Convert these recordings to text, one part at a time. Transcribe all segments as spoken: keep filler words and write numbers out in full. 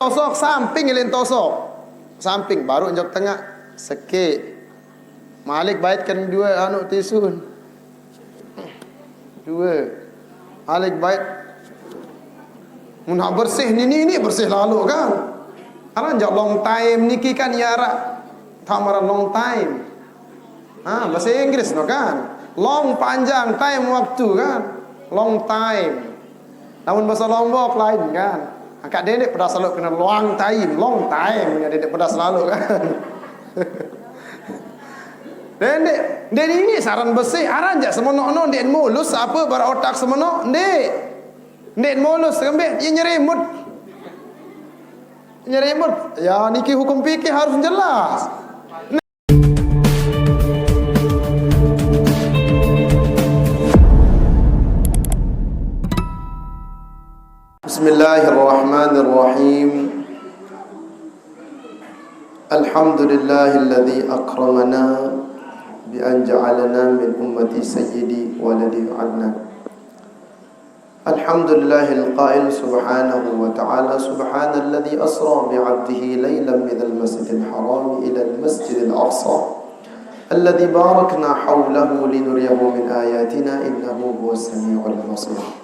Tosok samping, ilin tosok. Samping, baru njok tengah. Sekik. Malik baitkan dua anu tisun. Dua. Malik bait. Mun hak bersih ni, ni, ni bersih lalu kan. Aran jak long time niki kan ya rak. Tak marah long time. Ha, bahasa Inggris no kan. Long panjang, time waktu kan. Long time. Namun bahasa Lombok lain kan. Angkat dedek pedas lalu kena long time, long time. Ya dedek pedas lalu kan. Dedek, dedek ini saran bersih, aran jak semenok no, dedek mulus apa bara otak semenok, dedek. Dedek mulus, kembek, ya nyerimut. Nyerimut. Ya niki hukum fikih harus jelas. بسم الله الرحمن الرحيم. الحمد لله الذي أكرمنا بأن جعلنا من أمة سيدي ولدي عدنان. الحمد لله القائل سبحانه وتعالى: سبحان الذي أسرى بعبده ليلا من المسجد الحرام إلى المسجد الأقصى الذي باركنا حوله لنريه من آياتنا إنه هو السميع البصير.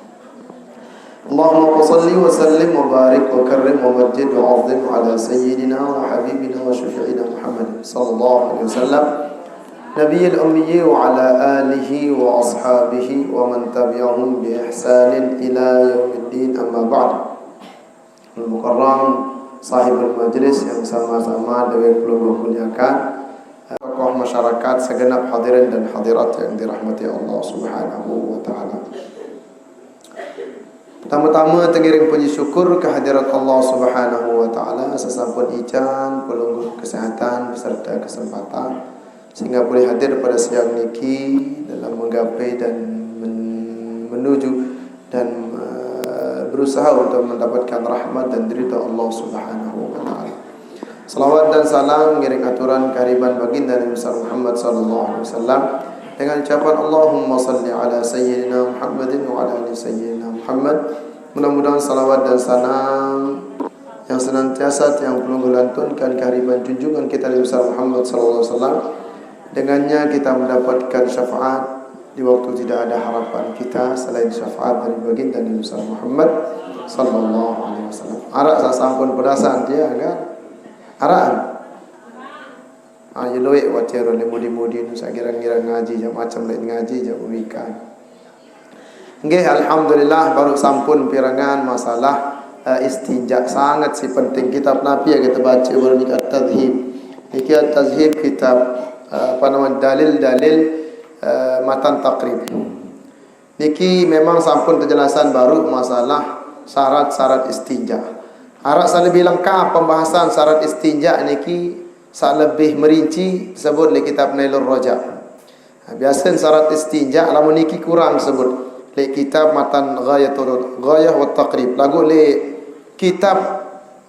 اللهم صل وسلم وبارك وكرم ومجد وعظم على سيدنا وحبيبنا وشفيعنا محمد صلى الله عليه وسلم، نبي الأمي، وعلى آله وأصحابه ومن تبعهم بإحسان إلى يوم الدين، أما بعد. Al-Mukarram, sahibul majlis yang sama-sama dewek kula muliakan, tokoh masyarakat, segenap hadirin dan hadirat yang dirahmati Allah Subhanahu wa taala. Pertama-tama, tengiring puji syukur kehadirat Allah Subhanahu wa taala, sesampun ican pelungguh kesehatan beserta kesempatan sehingga boleh hadir pada siang niki dalam menggapai dan men-, menuju dan, eh, berusaha untuk mendapatkan rahmat dan ridha Allah Subhanahu wa taala. Salawat dan salam ngiring aturan kahariban baginda Nabi besar Muhammad sallallahu alaihi wasallam dengan ucapan Allahumma salli ala sayyidina Muhammadin wa ala ali sayyidina Muhammad. Mudah-mudahan salawat dan salam yang senantiasa tiang pelungguh lantunkan kahariban junjungan kita Nabi besar Muhammad sallallahu alaihi wasallam, dengannya kita mendapatkan syafaat di waktu tidak ada harapan kita selain syafaat dari baginda Nabi besar Muhammad sallallahu alaihi wasallam. Arak sasampun pedasan dia kan? Arak. Ah, ya luik wajar oleh mudi-mudi nu sak girang-girang ngaji jak macam lain ngaji jak bukan. Nggih, alhamdulillah, baru sampun pirengan masalah, eh, istinja. Sangat si penting. Kitab Nabi yang kita baca baru ni At-Tazhib. Niki At-Tazhib kitab, eh, apa nama, dalil-dalil, eh, matan Taqrib. Niki memang sampun penjelasan baru masalah syarat-syarat istinja. Arak sa lebih lengkap pembahasan syarat istinja niki, sa lebih merinci sebut le kitab Nailur Raja. Ha, biasa syarat istinja lamun niki kurang sebut le kitab matan Ghayatul, Ghayah wa Taqrib. Lagu le kitab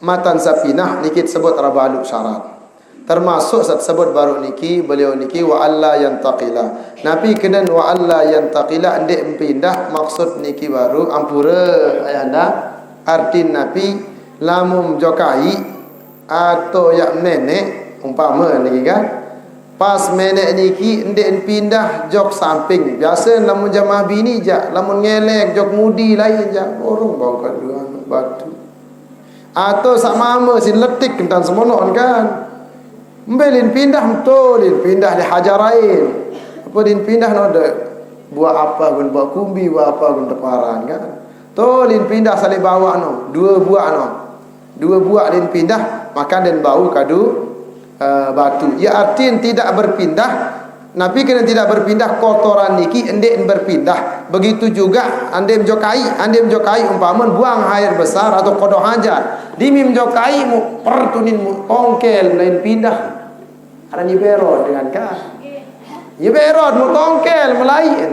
matan Sapinah niki sebut rabalu syarat. Termasuk sat sebut baru niki, beliau niki wa alla yantaqila. Napi kenen wa alla yantaqila, ndik pindah, maksud niki baru ampura ayahanda. Artin napi, lamun jokai atau yak nenek umpama niki kan. Pas menek niki ndik pindah jok samping. Biasa lamun jamaah bini jak, lamun ngelek jok mudi lain jak. Orang bau kedua batu. Atau sak mama sin letik kentan semonok kan. Mbe lin pindah, betul lin pindah di hajarain. Apa lin pindah no de buah apa gun buah kumbi, buah apa gun teparan kan. Tu lin pindah salib bawa no, dua buah no. Dua buah lin pindah, makan dan bau kadu, eh, batu. Ya artin tidak berpindah, Napi kena tidak berpindah, kotoran niki ndik berpindah. Begitu juga ande menjokai, ande menjokai umpama buang air besar atau kodoh hajat. Dimi menjokai mu pertunin mu tongkel lain pindah. Ada nyi berod dengan ka. Nyi berod mu tongkel melain.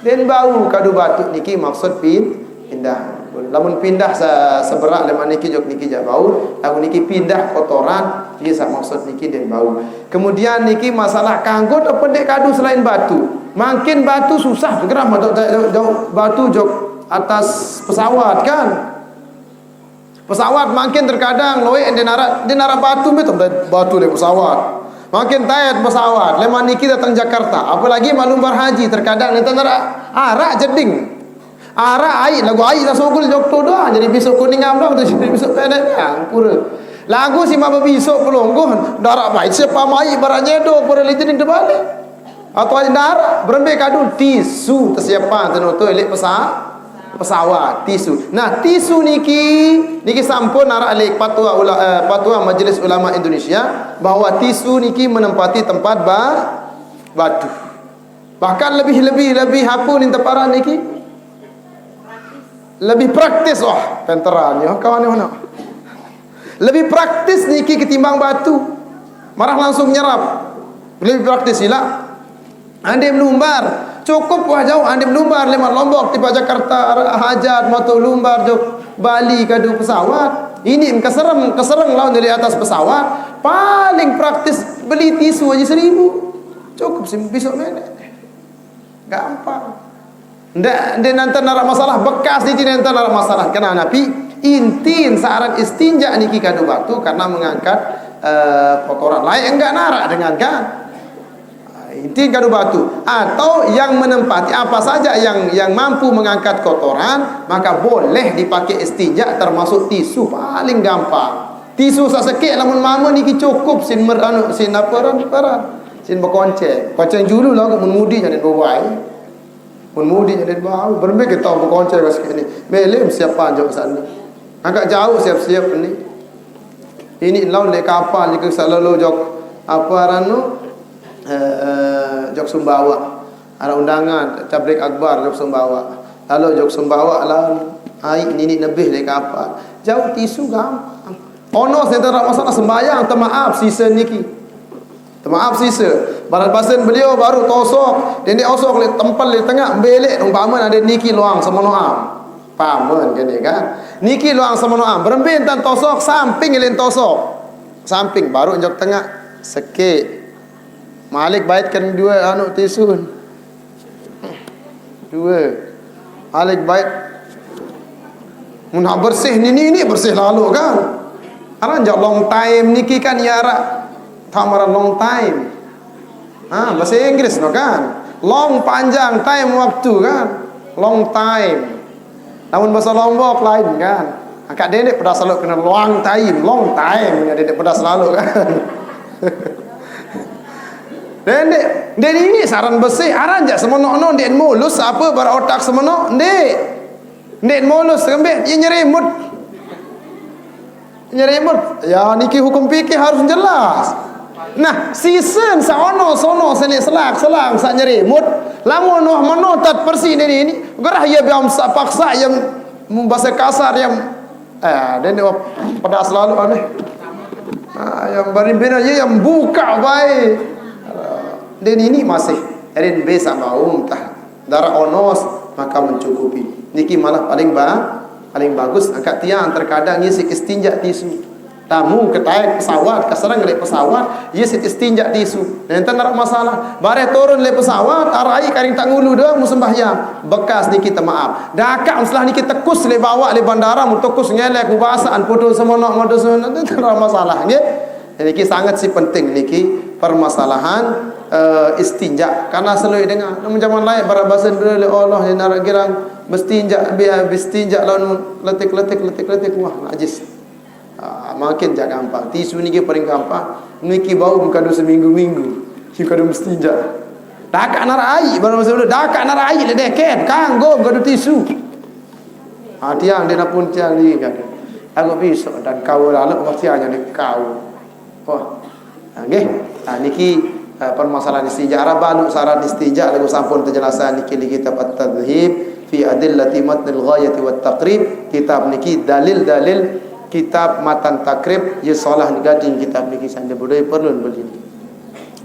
Den bau kadu batu niki maksud pin-, pindah. Lamun pindah sa-, seberak lemak niki jok niki jak bau, lamun niki pindah kotoran, niki sa maksud niki den bau. Kemudian niki masalah kanggut apa dek kadu selain batu. Makin batu susah segera matuk jauh, jauh batu jok atas pesawat kan. Pesawat makin terkadang loe dia narak, dia narak batu betul, batu le pesawat. Makin taet pesawat, leman niki datang Jakarta. Apalagi mak lumbar haji, terkadang nenten narak arak jeding. Arak ai, lagu ai tak sogol jok tu doang. Jadi besok Kuningam doang tu, jadi besok pendek doang. Pura. Lagu si maba besok pelonggoh, darak baik siapa mai barak nyedo, pura le jeding terbalik. Atau ai darak, berembe kadu tisu tesiapan tenu tu elek pesa-, pesawat, tisu. Nah, tisu niki, niki sampun arak elek fatwa ula-, eh, fatwa Majelis Ulama Indonesia bahwa tisu niki menempati tempat ba-, batu. Bahkan lebih, lebih, lebih apa ni teparan niki? Lebih praktis, wah, penteran ya, kawan ya, mana? Lebih praktis niki ketimbang batu. Marah langsung nyerap. Lebih praktis ila. Ande melumbar. Cukup wah jauh ande melumbar leman Lombok tiba Jakarta, hajat matu lumbar jok Bali kadu pesawat. Ini keserem, kesereng lawan dari atas pesawat. Paling praktis beli tisu aja seribu. Cukup sih besok mene. Gampang. Ndak, ndak nenten narak masalah, bekas niki nenten narak masalah. Kena napi? Intin saran istinja niki kadu batu karena mengangkat, eh, kotoran. Lain enggak narak dengan kan? Intin kadu batu. Atau yang menempati apa saja yang, yang mampu mengangkat kotoran, maka boleh dipakai istinja termasuk tisu paling gampang. Tisu sasekek lamun mama niki cukup sin mer-, anu, sin apa ran, apa ran? Sin bekonceng. Konceng julu lagu mun mudi jadi bawai. Mun mudi jadi bau. Berembe kita bekonceng kat sini. Melem siapa jok sana. Agak jauh siap-siap ni. Ini laun le kapal jika selalu jok apa ran tu? Eh, jok Sumbawa. Ada undangan, tablik akbar jok Sumbawa. Lalu jok Sumbawa laun ai nini nebih le kapal. Jauh tisu gampang. Ono saya tak masalah sembahyang, temaaf sisa niki. Temaaf sisa. Barat basen beliau baru tosok. Dendek osok le tempel le tengah, belek umpama ada niki luang semenoam. Paman kan dia kan. Niki luang semenoam. Berembe entan tosok, samping le tosok. Samping baru jok tengah. Sekek. Malik baitkan dua anu tisun. Dua. Malik bait. Mun hak bersih ni, ni, ni bersih lalu kan. Aran jak long time niki kan ya arak. Tak marah long time. Ha, bahasa Inggris no kan. Long panjang, time waktu kan. Long time. Namun bahasa Lombok lain kan. Angkat dedek pedas lalu kena long time, long time. Ya dedek pedas lalu kan. Dendek, dek ini saran bersih, aran jak semenok no, dek mulus apa bara otak semenok, dek. Dek mulus, kembek, ia nyerimut. Nyerimut, ya niki hukum fikih harus jelas. Nah, sisen saono, sono, senek selak, selang, sak nyerimut. Lamun noh menotat persi dek ini, gerah ia biam sak paksa, ia bahasa kasar, ia Eh, dia ni pedas lalu aneh. Ah, yang barimbin aja yang buka baik. Dia ni, ni masih. Erin be sama um tah. Darah onos maka mencukupi. Niki malah paling ba, paling bagus. Angkat tiang terkadang ngisi istinja tisu. Tamu ketai pesawat, keserang le pesawat, ngisi istinja tisu. Nenten ada masalah. Bare turun le pesawat, arai karing tak ngulu doang musembahyang. Bekas niki temaaf. Dakak masalah niki tekus le bawa le bandara, mu tekus ngelek, mu basaan, putus semonok, putus semonok, itu tak masalah, nggih. Niki sangat si penting niki permasalahan, eh, istinja. Karena selalu dengar, namun zaman lain bara basen dulu le Allah ni narak girang, bestinja, bi-, bestinja lawan letik-letik, letik-letik, wah, najis. Ah, makin jak gampang. Tisu niki paling gampang. Niki bau kadu seminggu-minggu. Niki kadu mesti jak. Dakak narak ai, baru masa dulu. Dakak narak ai le deket. Kanggo kadu tisu. Ah, tiang dia napun tiang ni kan. Aku besok dan kau lalu mesti hanya ni kau. Wah. Ha, nggih. Ha, niki, ha, permasalahan istinja. Arab anu syarat istinja lagu sampun penjelasan niki di kitab At-Tadhib fi Adillati Matnil Ghayati wat Taqrib. Kitab niki dalil-dalil kitab matan takrib, ya salah ni gading kitab niki sande budaya perlu beli.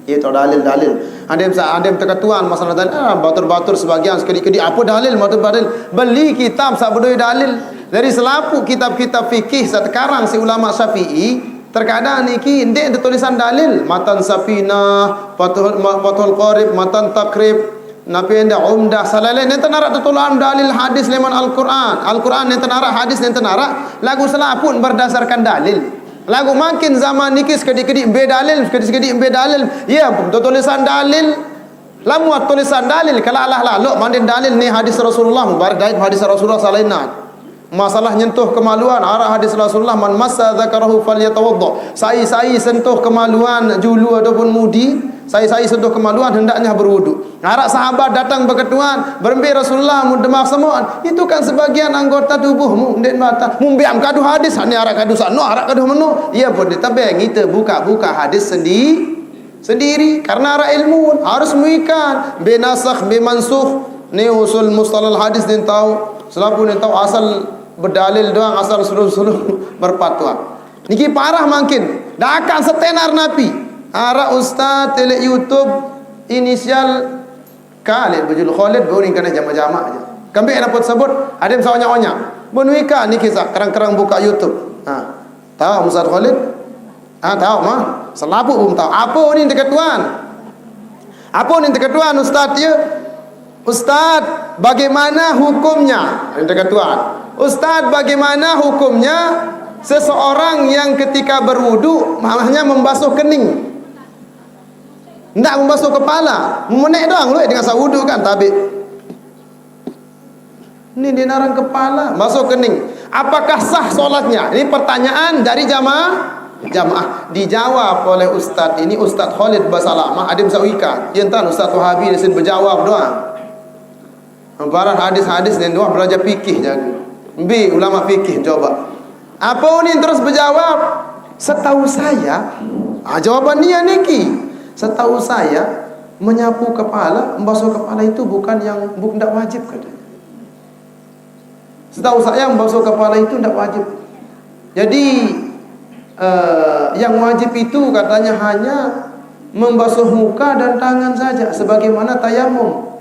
Itu dalil-dalil. Andem sa-, andem tekatuan masalah dalil, ah, batur-batur sebagian sekedi-kedi apa dalil, batur dalil. Beli kitab sak budaya dalil. Dari selapu kitab-kitab fikih sekarang si ulama Syafi'i, terkadang niki ndek ada tulisan dalil, matan Safinah, Fathul, Ma-, Fathul Qarib, matan Takrib. Napi enda Umdah, salain nenten arak tetolak dalil hadis leman Al-Quran. Al-Quran nenten arak, hadis nenten arak, lagu selaput berdasarkan dalil. Lagu makin zaman niki sekedik-kedik embe dalil, sekedik-sekedik embe dalil. Ya, tulisan dalil. Lamun tulisan dalil, kalau alah lalok mandin dalil ni hadis Rasulullah, mubarak dait hadis Rasulullah salainan. Masalah nyentuh kemaluan, arak hadis Rasulullah, "Man massa dzakarahu falyatawadda." Sai-sai sentuh kemaluan julu ataupun mudi, sai-sai sentuh kemaluan hendaknya berwudu. Arak sahabat datang beketuan, "Berembe Rasulullah mun demak semua?" "Itu kan sebagian anggota tubuhmu, ndeq mata." Mumbiam kadu hadis, ni arak kadu sano, arak kadu meno. Iya pun ditabeng, kita buka-buka hadis sendi-, sendiri. Karena arak ilmu, harus muikan. Be nasakh, be mansukh. Ni usul mustalah hadis ni tau. Selapuq ni tau asal bedalil doang, asal suluh-suluh berfatwa. Niki parah mangkin. Dak akan setenar napi. Arak ustaz telek YouTube inisial K, lek bejulu Khalid, beuring kena jamak-jamak aja. Kembe dapet sebut, adem sa onyak-onyak. Benuika niki sa kerang-kerang buka YouTube. Ha. Tahu Ustaz Khalid? Ha, tahu mah. Selapuq belum tahu. Apa ni dekat tuan? Apa ni dekat tuan Ustaz ya? Ustaz, bagaimana hukumnya? Yang dekat tuan. Ustaz, bagaimana hukumnya seseorang yang ketika berwudu maksudnya membasuh kening? Ndak membasuh kepala, menek doang luek dengan sawudu kan tabik. Ni dia narang kepala, basuh kening. Apakah sah solatnya? Ini pertanyaan dari jamaah. Jamaah dijawab oleh ustaz ini, Ustaz Khalid Basalamah Adim Sawika. Dia entah ustaz Wahabi dia sini berjawab doang. Barang hadis-hadis ni doang belajar fikih jaga. Bi ulama fikih coba. Apa ni terus berjawab? Setahu saya, ah, jawaban dia niki. Setahu saya, menyapu kepala, membasuh kepala itu bukan yang, bu-, ndak wajib katanya. Setahu saya, membasuh kepala itu ndak wajib. Jadi, eh, yang wajib itu katanya hanya membasuh muka dan tangan saja, sebagaimana tayamum.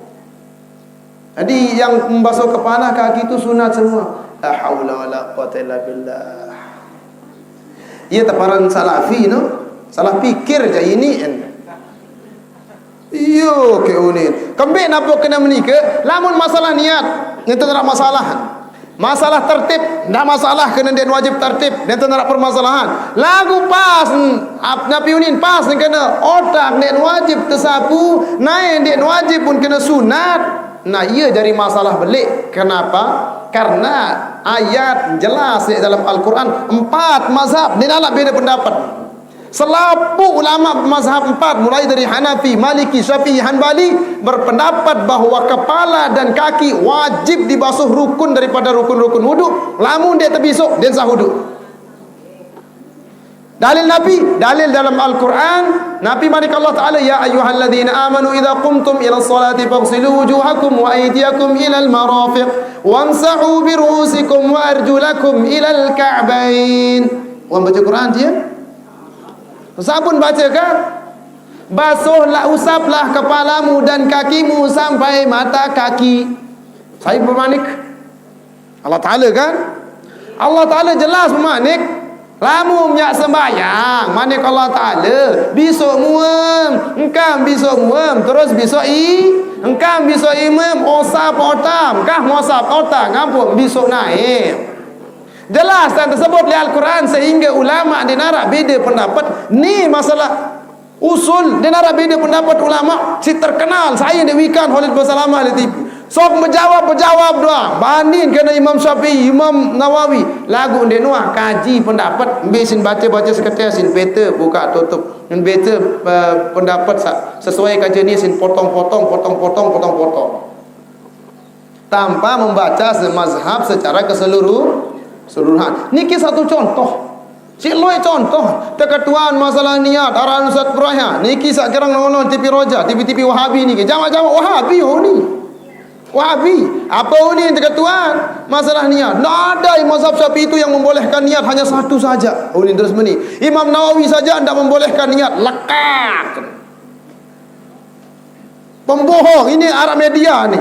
Jadi, yang membasuh kepala, kaki itu sunat semua. La haula wala quwwata illa billah. Iya, teparan salafi, no? Salah pikir aja ini, en. Iyo, ke unin. Kembe napa kena menikah? Lamun masalah niat, itu tidak masalah. Masalah tertib, ndak masalah kena dia wajib tertib, dia tidak permasalahan. Lagu pas, mm, ap-, napi unin pas kena otak dia wajib tersapu, naik dia wajib pun kena sunat. Nah, iya jadi masalah belik. Kenapa? Karena ayat jelas di dalam Al-Quran, empat mazhab, dia nak beda pendapat. Selapuq ulama mazhab empat, mulai dari Hanafi, Maliki, Syafi'i, Hanbali, berpendapat bahwa kepala dan kaki wajib dibasuh, rukun daripada rukun-rukun wudu. Lamun dia terbisuk, dia sah wudu. Dalil Nabi, dalil dalam Al-Quran, Nabi manik Allah Ta'ala, "Ya ayyuhalladzina amanu idza qumtum ila salati faghsilu wujuhakum wa aydiyakum ilal marafiq, wamsahu bi ru'usikum wa arjulakum ilal ka'bain." Orang baca Quran dia? Sabun baca kan? Basuhlah, usaplah kepalamu dan kakimu sampai mata kaki. Saya bermanik. Allah Ta'ala kan? Allah Ta'ala jelas bermanik. Lamun nyak sembahyang, manik Allah Ta'ala, bisuk muem, engkam bisuk muem, terus bisuk i, engkam bisuk imem, osap otam, kah mosap otam, ngampuk bisuk naik. Jelas dan tersebut di Al-Quran sehingga ulama di narak beda pendapat. Ni masalah usul di narak beda pendapat ulama. Si terkenal saya di wikan Khalid Bersalama di T V. Sok menjawab, menjawab doang. Banding kena Imam Syafi'i, Imam Nawawi. Lagu dia nuah kaji pendapat. Ambil sin baca-baca seketika sin peta buka tutup. Dan baca eh, pendapat sa- sesuai kaji ni sin potong-potong, potong-potong, potong-potong. Tanpa membaca se- mazhab secara keseluruh keseluruhan. Niki satu contoh. Cik loi contoh, teketuan masalah niat, arahan Ustaz Ibrahim. Niki sak kirang nonton T V Roja, T V-T V Wahabi niki. Jamak-jamak Wahabi, oh ni. Wahabi. Apa ni teketuan? Masalah niat. Ndak ada mazhab Syafi'i itu yang membolehkan niat, hanya satu saja. Oh ni terus meni. Imam Nawawi saja ndak membolehkan niat. Lekat. Pembohong, ini arah media ni.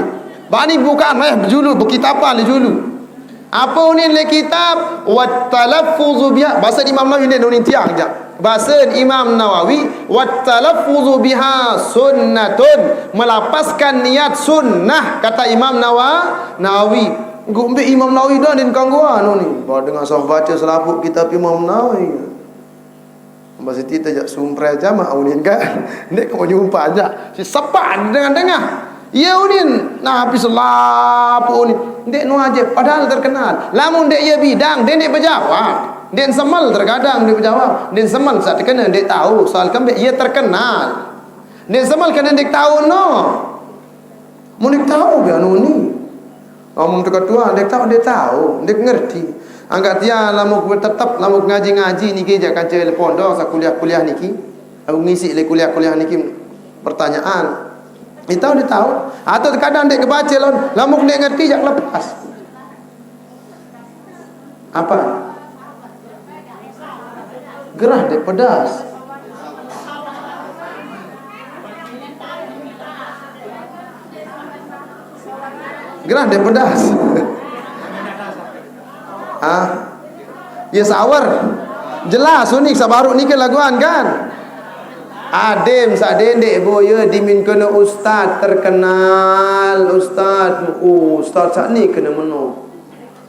Bani bukan eh julu, berkitapan julu. Apa unin le kitab? Wat talaffuzu biha. Basa Imam Nawawi ni unin tiang ja. Basa Imam Nawawi, wat talaffuzu biha sunnatun. Melapaskan niat sunnah, kata Imam Nawa-, Nawawi. Gumbe Imam Nawawi dah din kangguan unin. Ba dengan sah baca selaput kitab Imam Nawawi. Ba siti tajak sumprai jama unin kan. Ndeq ko nyumpah ajak. Si sepan dengan dengah. Iya unin. Nah, habis lap unin. Ndeq nu aje, padahal terkenal. Lamun ndeq iya bidang, ndeq, ndeq bejawab. Ndeq semel terkadang ndeq bejawab. Ndeq semel saq tekene ndeq tao. Soal kembeq iya terkenal. Ndeq semel kene ndeq tao no. Mun ndeq tao be anu ni. Lamun teu ketua, ndeq tao, ndeq tao, ndeq ngerti. Angkat tiang lamun tetep, lamun ngaji-ngaji niki jaq kance pondok, saq kuliah-kuliah niki. Lamun ngisi le kuliah-kuliah niki pertanyaan. Ndeq tao, ndeq tao. Atau kadang ndeq kebace lamun, lamun ndeq ngerti jaq lepas. Apa? Gerah ndeq pedas. Gerah ndeq pedas. Ah. Ye sawer. Jelas unik sabaruq nike laguan kan? Adim saq dendeq boye dimin kene ustaz terkenal, ustaz, ustaz saq ni kene meno.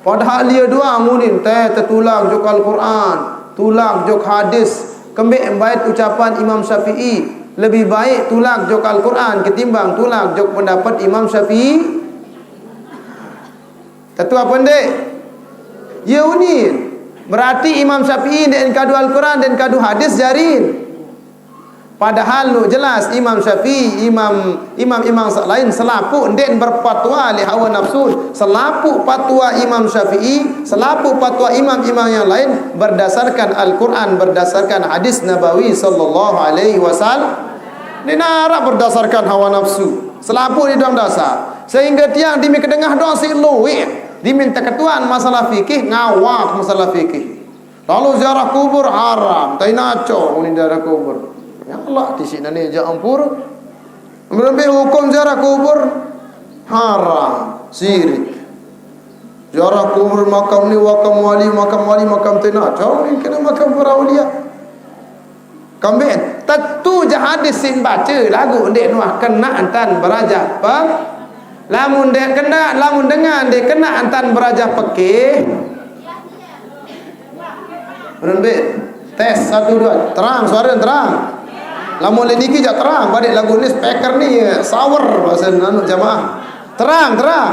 Padahal ie doang unin teh tetulak jok Al-Quran, tulak jok hadis. Kembeq bait ucapan Imam Syafi'i, lebih baik tulak jok Al-Quran ketimbang tulak jok pendapat Imam Syafi'i. Tetu apa ndeq? Ye unin. Berarti Imam Syafi'i ndeq kadu Al-Quran, ndeq kadu hadis jarin. Padahal nu jelas Imam Syafi'i, imam, imam-imam saq lain selapuq ndeq berpatwa leq hawa nafsu. Selapuq patwa Imam Syafi'i, selapuq patwa imam-imam yang lain berdasarkan Al-Quran, berdasarkan hadis Nabawi sallallahu alaihi wasallam. Ndeq naraq berdasarkan hawa nafsu. Selapuq ni doang dasar. Sehingga tiang dimin kedengah doang siq lueq. Dimin teketuan masalah fikih, ngawak masalah fikih. Lalu ziarah kubur haram, tai naco muni ziarah kubur. Ya Allah, tisiq nani jaq ampur. Berembe hukum ziarah kubur? Haram, sirik. Ziarah kubur makam ni, makam wali, makam wali, makam tai naco, ni kene makam para aulia. Kembeq tetu jaq hadis siq bace laguq ndeq nuah kenaq entan berajah pe-, lamun ndeq kenaq, lamun dengan ndeq kenaq entan berajah pekeh. Berembe? Tes, satu, dua. Terang, suara terang. Lamun leq niki jaq terang, badeq laguq ni speaker ni sawer bahasa anu jamaah. Terang, terang.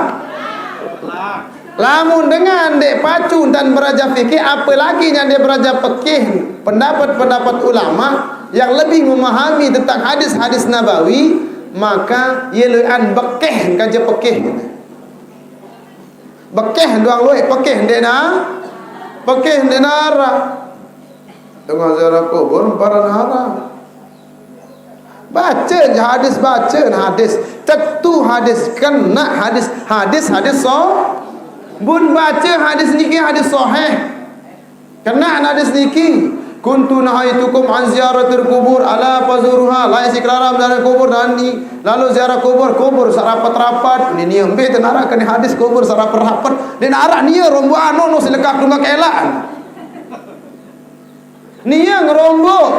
Lamun dengan ndeq pacu entan berajah fikih, apalagi nyan ndeq berajah pekeh, pendapat-pendapat ulama yang lebih memahami tentang hadis-hadis Nabawi, maka ye lueqan bekeh kance pekeh. Bekeh doang lueq, pekeh ndeq na-, pekeh ndeq naraq. Dengan ziarah kubur paran haram. Bace hadis, bace hadis. Tetu hadis, kenaq hadis. Hadis, hadis so-, bun bace hadis niki hadis sahih. Kenaq hadis niki. Kuntu nahaitukum an ziyaratil kubur ala fazuruha. Laeq siq kelaram ziarah kubur nani. Lalu ziarah kubur, kubur saq rapet-rapet. Ni nie mbe tenaraq kene hadis kubur saq rapet-rapet. Ndeq naraq nie romboqan no siq lekaq kelumak elaq. Nie ngeromboq.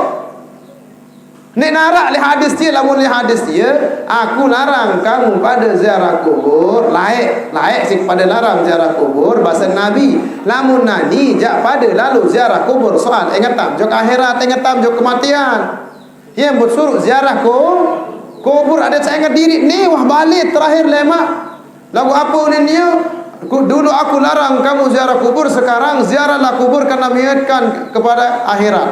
Ndeq naraq leq hadis tie, lamun leq hadis tie, "Aku larang kamu pade ziarah kubur," laeq, laeq siq pade larang ziarah kubur, base Nabi. Lamun nani jaq pade lalo ziarah kubur, soal engetam jok akhirat, engetam jok kematian. Ye mbuq suruq ziarah ku-, kubur, adeq saq enget diriq ni wah bale terakhir lemaq. Laguq ape unin nie? Ku-, dulu aku larang kamu ziarah kubur, sekarang ziarahlah kubur karena mengingatkan kepada akhirat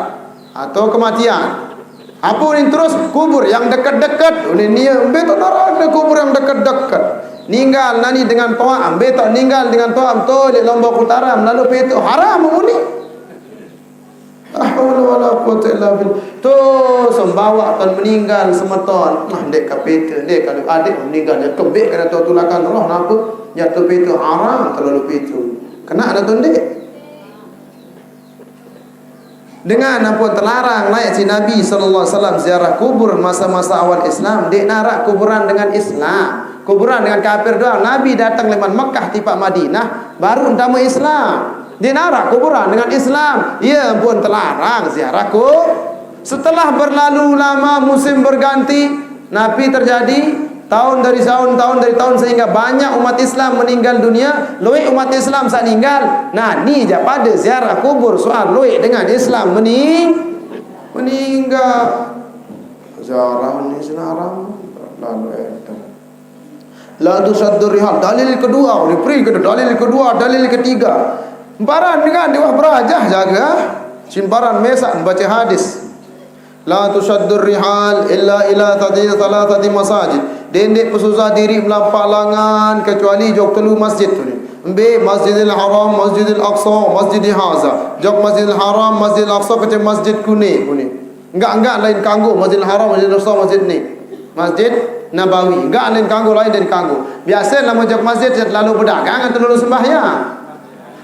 atau kematian. Ape unin terus? Kubur yang deket-deket. Unin nie, mbe taoq naraq kubur yang deket-deket. Ninggal nani dengan toaq, mbe taoq ninggal dengan toaq, betul leq Lombok Utara, melalo pete, haram muni. La haula wala quwwata illa billah. To sembawaq ton meninggal semeton. Nah, ndeq ka pete, ndeq ka adeq meninggal. Ya kembeq kena to tulakan roh nape? Ya to pete haram terlalu pete. Kena dah to ndeq. Dengan ampun telarang laeq siq Nabi sallallahu alaihi wasallam ziarah kubur masa-masa awal Islam, ndeq naraq kuburan dengan Islam. Kuburan dengan kafir doang. Nabi dateng leman Mekah tipaq Madinah, Baru entama Islam. Dia narak kuburan dengan Islam. Ia pun terlarang ziarah ku. Setelah berlalu lama musim berganti, napi terjadi tahun dari tahun, tahun dari tahun, sehingga banyak umat Islam meninggal dunia. Luwih umat Islam saq ninggal. Nah, ni jaq pada ziarah kubur, soal luwih dengan Islam mening-, meninggal. Ziarah ni senarang, lalu enten. La tusyaddur rihal. Dalil kedua, diberi kita dalil kedua, dalil ketiga. Paran dengan dia berajah jaga. Simparan mesak baca hadis. La tusyaddur rihal illa ila tadi thalathati masajid. Dendik pesusah diri melampak langan kecuali jok telu masjid tu ni. Mbe Masjidil Haram, Masjidil Aqsa, Masjid Haza. Jok Masjidil Haram, Masjidil Aqsa kecil Masjid Kuning, Kuning. Enggak, enggak lain kanggo Masjidil Haram, Masjidil Aqsa, Masjid ni. Masjid Nabawi. Enggak lain kanggo, lain dan kanggo. Biasa nama jok masjid yang terlalu berdagang atau terlalu sembahyang.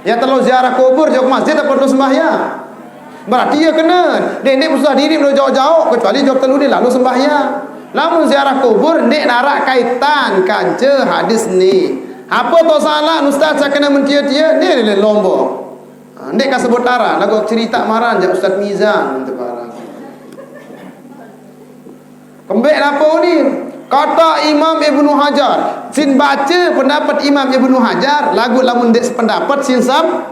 Ya, terlalu ziarah kubur jok masjid apa terlalu sembahyang? Berarti ya kena. Dia ni susah diri belum jauh-jauh kecuali jok telu ni lalu sembahyang. Lamun ziarah kubur ndik narak kaitan kanca hadis ni. Apa tu salah ustaz saya kena mentia-tia ni lomba. Ha, ndik ka sebut aran, lagu cerita maran jak Ustaz Mizan tu barang. Kembek napa ni? Kata Imam Ibnu Hajar. Sin baca pendapat Imam Ibnu Hajar, lagu lamun ndik sependapat sin sab-,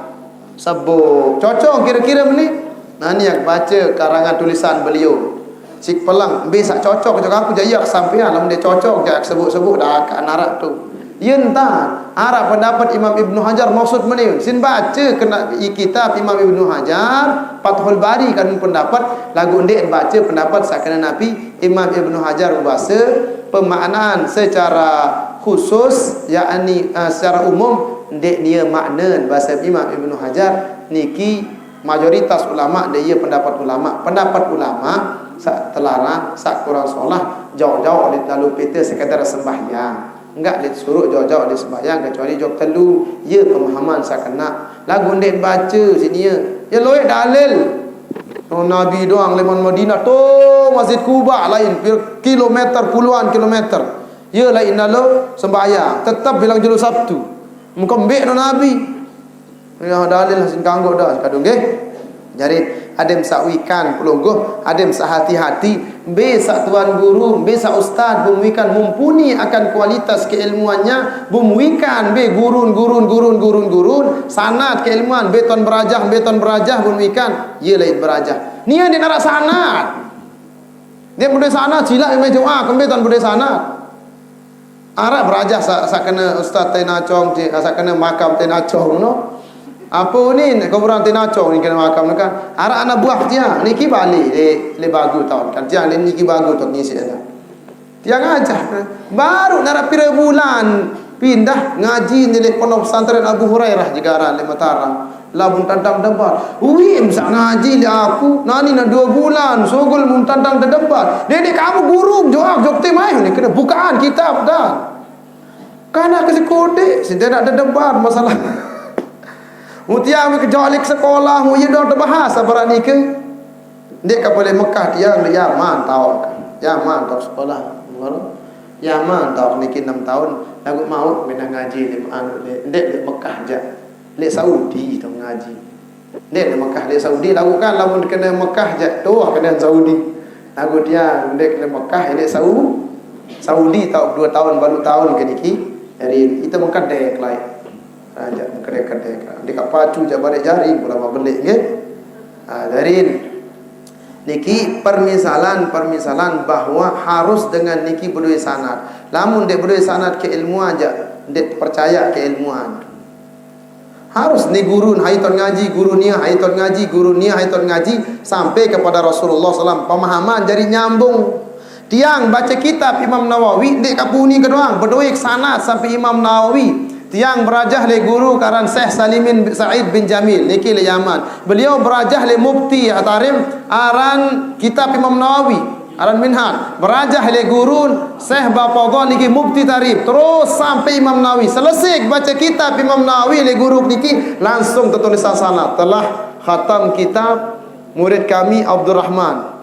sebut. Cocok kira-kira ni? Nah, ni yang baca karangan tulisan beliau. Sik pelang, mbe sak cocok jok aku jaya kesampean, lamun ndik cocok jak sebut-sebut dah ka narak tu. Yen ta, araq pendapat Imam Ibnu Hajar maksud mene, sin baca kena i kitab Imam Ibnu Hajar, Fathul Bari kan pendapat, lagu ndik baca pendapat sakena napi Imam Ibnu Hajar ubasa pemaknaan secara khusus, yakni, eh, secara umum, ndik nia makna bahasa Imam Ibnu Hajar niki mayoritas ulama ndik ia pendapat ulama. Pendapat ulama sak telarang, sak kurang solah, jauh-jauh lalu pita sekadar sembahyang. Enggak disuruh jauh-jauh di sembahyang kecuali jok telu. Ya pemahaman sakena. Lagu ndik baca sini ya. Ya loe dalil. Oh, Nabi doang leman Madinah tu Masjid Kuba lain pir-, kilometer, puluhan kilometer. Ya lain lalu sembahyang. Tetap bilang julu Sabtu. Mengkembik no Nabi. Ya dalil sin kanggo dah kadung nggih. Jari adem sak wikan pelungguh, adem sak hati-hati, mbe sak tuan guru, mbe sak ustaz bum wikan mumpuni akan kualitas keilmuannya, bum wikan mbe gurun, gurun, gurun, gurun, gurun, sanad keilmuan, mbe ton berajah, mbe ton berajah bum wikan, ye lain berajah. Nia ndik narak sanad. Dia berdua sanad, silap mbe doa, kembe ton berdua sanad. Araq berajah sak, sak kena ustaz tai nacong, cik, sak kena makam tai nacong no. Apa ni nek kuburan tai nacong ni kena makam ni kan. Araq anak buah tiang niki balik le, le bagu taun kan. Tiang le niki bagu taun ngisi dah. Tiang ajah. Baru narak pira bulan pindah ngaji ni le Pondok Pesantren Abu Hurairah Jegaran le Mataram. Lamun tantang debat, ui, msak ngaji le aku, nani na dua bulan, sugul mun tantang debat. Dede kamu guru, jawab, jawab tim ayo ni kena bukaan kitab dah. Kana ke sekodik, sinte nak debat masalah. Mutiang ke jalik sekolah, mu ye dong terbahas apa ni ke? Ndik ka boleh Mekah tiang di Yaman tau. Yaman tau sekolah. Yaman tau niki enam tahun, lagu mau pindah ngaji di anu di, ndik di Mekah jak. Lek Saudi tu ngaji. Dek di Mekah, lek Saudi lagu kan lamun kena Mekah jak tu kena Saudi. Lagu dia dek di Mekah, lek Sau-, Saudi tau dua tahun baru tahun ke niki. Jadi itu mengkedek lai. Raja mengkedek-kedek. Dekat pacu jak balik jari pula belik nggih. Ha, jadi niki permisalan-permisalan bahwa harus dengan niki berdua sanad. Lamun dek berdua sanad keilmuan jak, dek percaya keilmuan. Harus ni gurun hai ton ngaji, gurun nia hai ton ngaji, gurun nia hai ton ngaji, sampai kepada Rasulullah sallam. Pemahaman jadi nyambung. Tiang baca kitab Imam Nawawi, ndik kapuni kedoang, bedoe sanad sampai Imam Nawawi. Tiang berajah le guru karan Syekh Salimin Said bin Jamil, niki le Yaman. Beliau berajah le Mufti Atarim aran kitab Imam Nawawi. Aran Minhaj, berajah le gurun, Syekh Bapodon niki Mufti Tarif, terus sampai Imam Nawawi. Selesai baca kitab Imam Nawawi le guru niki, langsung tertulis sana, telah khatam kitab murid kami Abdurrahman.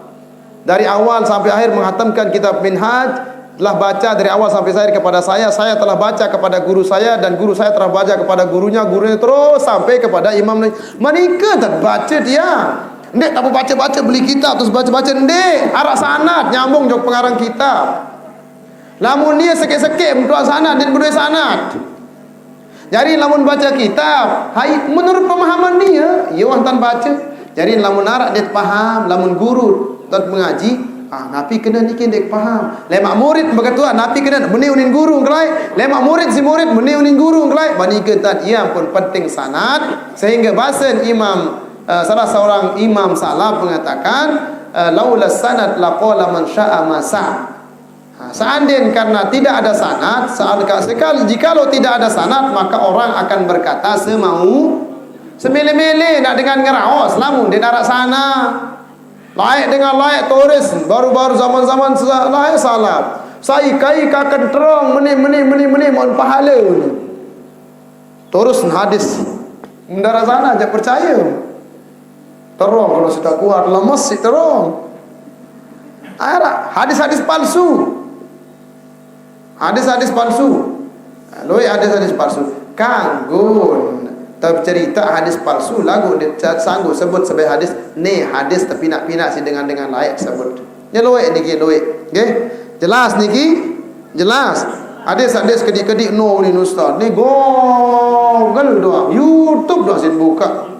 Dari awal sampai akhir menghatamkan kitab Minhaj, Telah baca dari awal sampai akhir kepada saya, saya telah baca kepada guru saya, dan guru saya telah baca kepada gurunya, gurunya terus sampai kepada Imam Nawawi. Menika tak baca dia. Ndik tak baca-baca beli kitab terus baca-baca ndik. Arah sanad nyambung jok pengarang kitab. Lamun dia sekit-sekit mentua sanad dan berdua sanad. Jadi lamun baca kitab, hai menurut pemahaman dia, iya wah tan baca. Jadi lamun arak dia paham, lamun guru tan mengaji, ah napi kena niki ndik paham. Lemak murid beketua napi kena meni unin guru kelai. Lemak murid si murid meni unin guru kelai. Bani ke tan iya pun penting sanad sehingga basen imam, eh, salah seorang imam salaf mengatakan, eh, laula sanad laqala man syaa ma syaa. Ha, seandainya karena tidak ada sanad, saat sekali jikalau tidak ada sanad maka orang akan berkata semau semele-mele nak dengan ngeraos lamun dia narak sana. Laik dengan laik turis baru-baru zaman-zaman sa- laik salah. Sai kai kakan terong meni meni meni meni mon pahala ni. Terus hadis. Mendara sana aja percaya. Terong kalau sudah kuat lemes si terong. Arak hadis-hadis palsu. Hadis-hadis palsu. Loi hadis-hadis palsu. Kanggo tercerita hadis palsu lagu dia sanggup sebut sebagai hadis. Ni hadis terpinak-pinak si dengan-dengan lain sebut. Ni loi niki loi. Okey. Jelas niki? Jelas. Hadis-hadis kedik-kedik no ni ustaz. Ni Google doang. YouTube doang sin buka.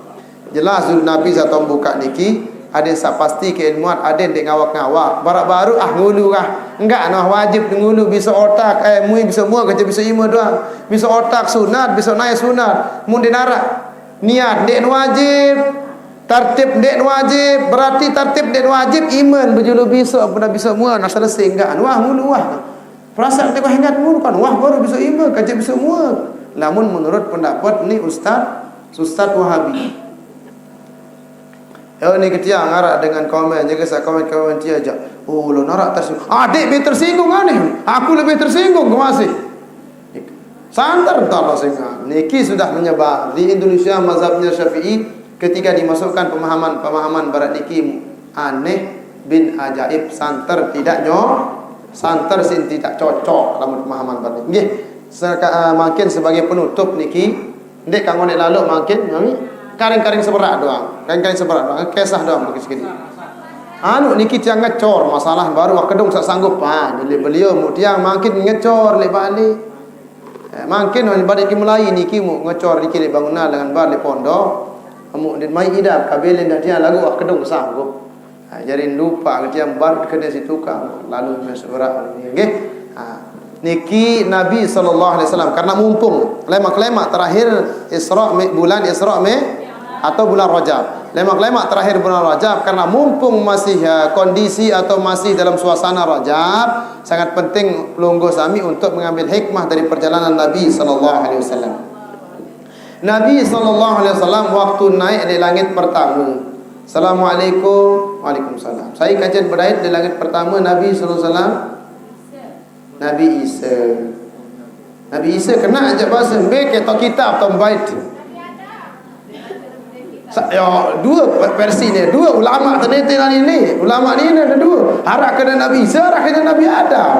Jelas dulu Nabi satu buka niki, ada sa pasti keilmuan, ada dek ngawak-ngawak. Barak-baru ah ngulu ah. Enggak nah wajib ngulu bisa otak, eh mui bisa mua kerja bisa ima doang. Bisa otak sunat, bisa naik sunat. Mun dinarak niat dek wajib, tartib dek wajib, berarti tartib dek wajib iman berjulu bisa pun bisa mua nah selesai enggak. Wah ngulu wah. Perasaan tengah ingat ngulu kan wah baru bisa ima kerja bisa mua. Namun menurut pendapat ni ustaz, ustaz Wahabi. Ya ni ketiang arak dengan komen, jaga sa komen-komen tia aja. Oh, lo narak tersinggung. Adik lebih tersinggung aneh. Aku lebih tersinggung ke masih. Santer tak lo singa. Niki sudah menyebar di Indonesia mazhabnya Syafi'i ketika dimasukkan pemahaman-pemahaman barat niki aneh bin ajaib santer tidak nyo santer sin tidak cocok dalam pemahaman barat niki. Nggih, seka- eh, mungkin sebagai penutup niki Ndik kanggo nek laluk mangkin kami karing-karing seberak doang. Karing-karing seberak doang. Kesah doang bagi sekali. Anu niki tiang ngecor masalah baru wah kedung sak sanggup. Ha, dili beliau mu tiang mangkin ngecor lek balik. Eh, mangkin orang balik ki mulai niki mu ngecor niki lek bangunan dengan bar lek pondok. Mu dit mai idam kabelin dah tiang lagu wah kedung sanggup. Ha, jadi lupa ke tiang bar kena si tukang lalu mes berak nggih. Ha, niki Nabi sallallahu alaihi wasallam karena mumpung lemak-lemak terakhir Isra mi- bulan Isra mi atau bulan Rajab. Lemak-lemak terakhir bulan Rajab karena mumpung masih uh, kondisi atau masih dalam suasana Rajab, sangat penting pelungguh sami untuk mengambil hikmah dari perjalanan Nabi sallallahu alaihi wasallam. Nabi sallallahu alaihi wasallam waktu naik di langit pertama. Assalamualaikum. Waalaikumsalam. Saya kajian berdait di langit pertama Nabi sallallahu alaihi wasallam. Nabi Isa. Nabi Isa kena aja bahasa be ketok kitab tong bait. Sa- ya, dua versi ni, dua ulama tadi ni. Ulama ni ada dua. Arah kena Nabi Isa, arah kena Nabi Adam.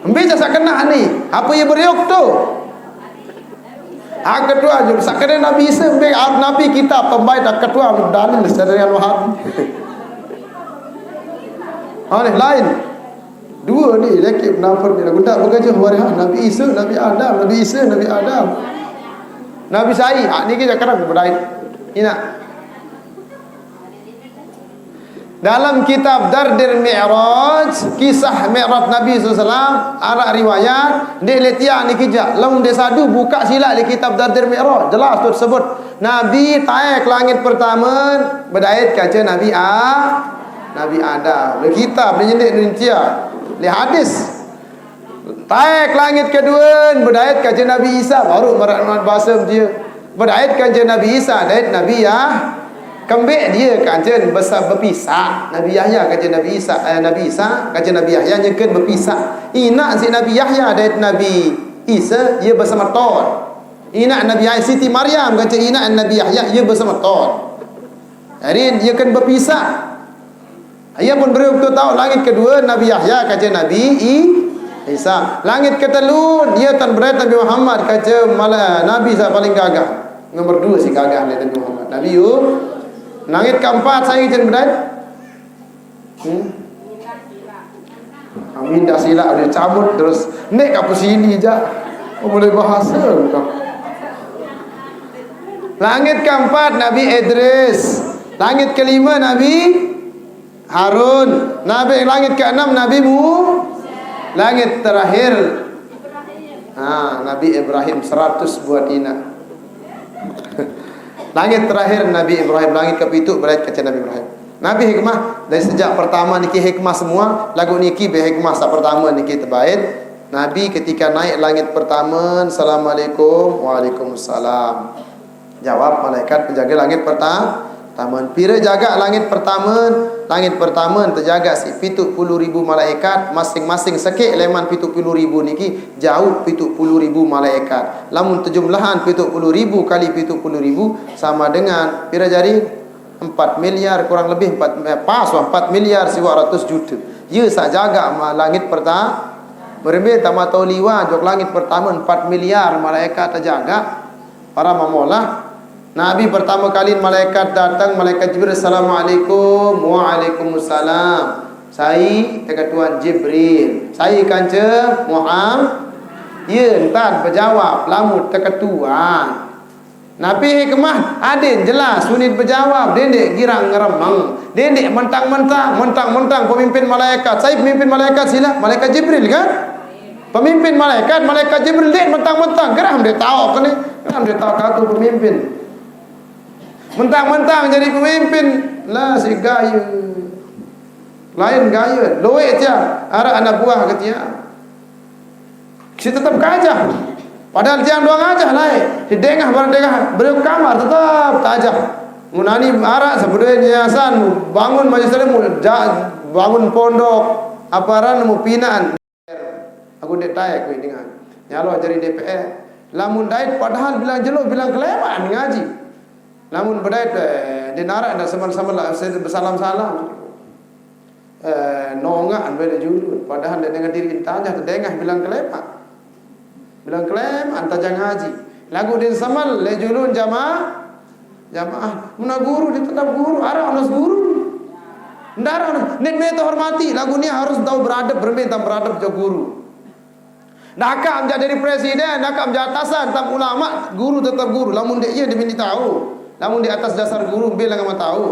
Ambil jasa kena ni. Apa ia beriuk tu? Ha ketua je. Sakada Nabi Isa ambil Nabi kitab pembai tak ketua dalil secara Al-Wahab. Oleh lain. Dua ni lagi penafsir ni. Guna bekerja waria Nabi Isa, Nabi Adam, Nabi Isa, Nabi Adam. Nabi Sai, ha ni kita kadang berdait. Ina. Dalam kitab Dardir Mi'raj, kisah Mi'raj Nabi sallallahu alaihi wasallam, arak riwayat, dek letia ni kijak, lamun dek sadu buka silak di kitab Dardir Mi'raj, jelas tu sebut Nabi taik langit pertama bedait kaca Nabi A, Nabi Adam. Di kitab ni nyendik ni tia, di hadis. Taik langit kedua, bedait kaca Nabi Isa, baru merat bahasa dia. Bedait kaca Nabi Isa, dait Nabi Yah. Kembik dia kaca besar bepisah. Nabi Yahya kaca Nabi Isa, eh, Nabi Isa kaca Nabi Yahya nyekan bepisah. Inak si Nabi Yahya dait Nabi Isa, ia bersama ton. Inak Nabi Yahya Siti Maryam kaca inak Nabi Yahya ia bersama ton. Jadi dia kan bepisah. Ia pun beri waktu tahu langit kedua Nabi Yahya, kaca Nabi I-, Isa. Langit ketelu, ia tan berat Nabi Muhammad, kaca mala-, Nabi sa paling gagah. Nomor dua si gagah ni Nabi Muhammad. Nabi U-, langit keempat, saya izin berat. Hmm? Amin dah silap dia cabut terus. Nek kat sini je. Oh, boleh bahasa kau. Langit keempat Nabi Idris. Langit kelima Nabi Harun. Nabi, langit keenam Nabi Mu. Langit terakhir, ha, Nabi Ibrahim, seratus buah tina. Langit terakhir Nabi Ibrahim, langit kepitu berat kaca Nabi Ibrahim. Nabi hikmah, dari sejak pertama niki hikmah semua, lagu niki be hikmah sa pertama niki terbait. Nabi ketika naik langit pertama, "Assalamualaikum." "Waalaikumsalam." Jawab malaikat penjaga langit pertama. Pira jaga langit pertama? Langit pertama terjaga si pitu puluh ribu malaikat, masing-masing sekik leman pitu puluh ribu niki, jauh pitu puluh ribu malaikat. Lamun terjumlahan pitu puluh ribu kali pitu puluh ribu sama dengan pira jari? Empat miliar kurang lebih, empat, eh, pas wah, empat miliar siwa ratus juta. Ya, sa jaga ma-, langit pertama. Berembe tama tau liwa, jok langit pertama empat miliar malaikat terjaga. Para mamolah. Nabi pertama kali malaikat datang, malaikat Jibril, "Assalamualaikum." "Waalaikumsalam." "Sai?" "Teka Tuan Jibril." "Sai kanca?" "Muhammad." Ya, entan berjawab, lamun teka Tuan. Nabi hikmah, adin jelas, sunit berjawab, dendek girang ngeremeng, dendek mentang-mentang, mentang-mentang pemimpin malaikat. Sai pemimpin malaikat sila? Malaikat Jibril kan? Pemimpin malaikat, malaikat Jibril, dek mentang-mentang. Gerah dia tahu ke ni? Gerah dia tahu aku pemimpin. Mentang-mentang jadi pemimpin, lah si gaya. Lain gaya. Loe tia, arak anak buah ke tia. Si tetap gajah. Padahal tiang doang aja lah. Di dengah, baru dengah, beliau kamar tetap tajah. Munani arak sebedua yayasan, bangun majelis taklim, ja-, bangun pondok, apa ran mu pinaan. Aku dek taek ku dengan. Nyalo jadi D P R. Lamun dait padahal bilang jelo, bilang keleman ngaji. Lamun bedait, eh, di narak dah sama-sama lah, saya bersalam-salam. Eh, nongak ambil julun. Padahal dia dengan diri tanya, terdengah bilang keleman. Bilang keleman, tajang ngaji. Lagu din samal, le julun jamaah. Jamaah. Muna guru, dia tetap guru. Arah anas guru. Ndarah, nit me hormati. Lagu ni harus tahu beradab, bermain tam beradab jo guru. Dakam jadi presiden, dakam jadi atasan, tam ulama, guru tetap guru. Lamun dia iya, dia minta tahu. Lamun di atas dasar guru, bilang sama tahu.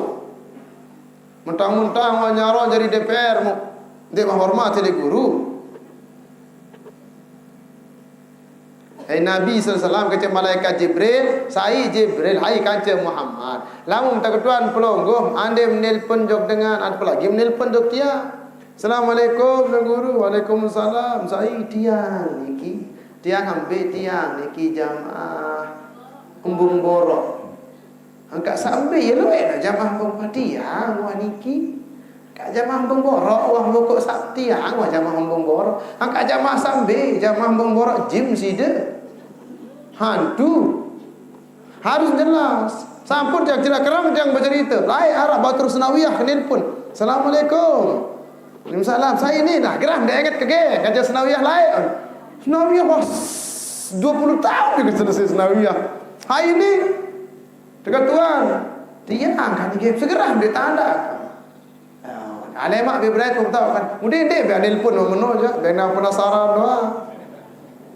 Mentang-mentang wah nyaro jadi D P R mu. Dia menghormati le guru. Hai Nabi sallallahu alaihi wasallam, kecek malaikat Jibril, "Sai Jibril, hai kanca Muhammad. Lamun tak ketuan pelonggoh, ande menelpon jok dengan, apalagi menelpon jok tia. Assalamualaikum, Tuan Guru." "Waalaikumsalam." "Sai tiang niki?" "Tiang ambe tiang niki jamaah Embung Borok." Angkat sambil ya lo, eh, jamaah pematian wah niki. Angkat jamaah pemborok wah pokok Sabtiang wah jamaah pemborok. Angkat jamaah sambil jamaah pemborok jim sida. Hantu. Harus jelas. Sampun yang jelas kerang yang bercerita. Lain arah Batur Senawiyah ke nelpon. "Assalamualaikum." "Waalaikumsalam." "Saya ini nah gerah dia ingat ke ge. Kaja Senawiyah lain. Senawiyah wah dua puluh tahun dia selesai Senawiyah. Saya ini Tekan tuan, tiang kan ni game segera ambil tanda. Ah, alemak be berai tu tahu kan. Mudi dek be nelpon meno je, be nang penasaran doang.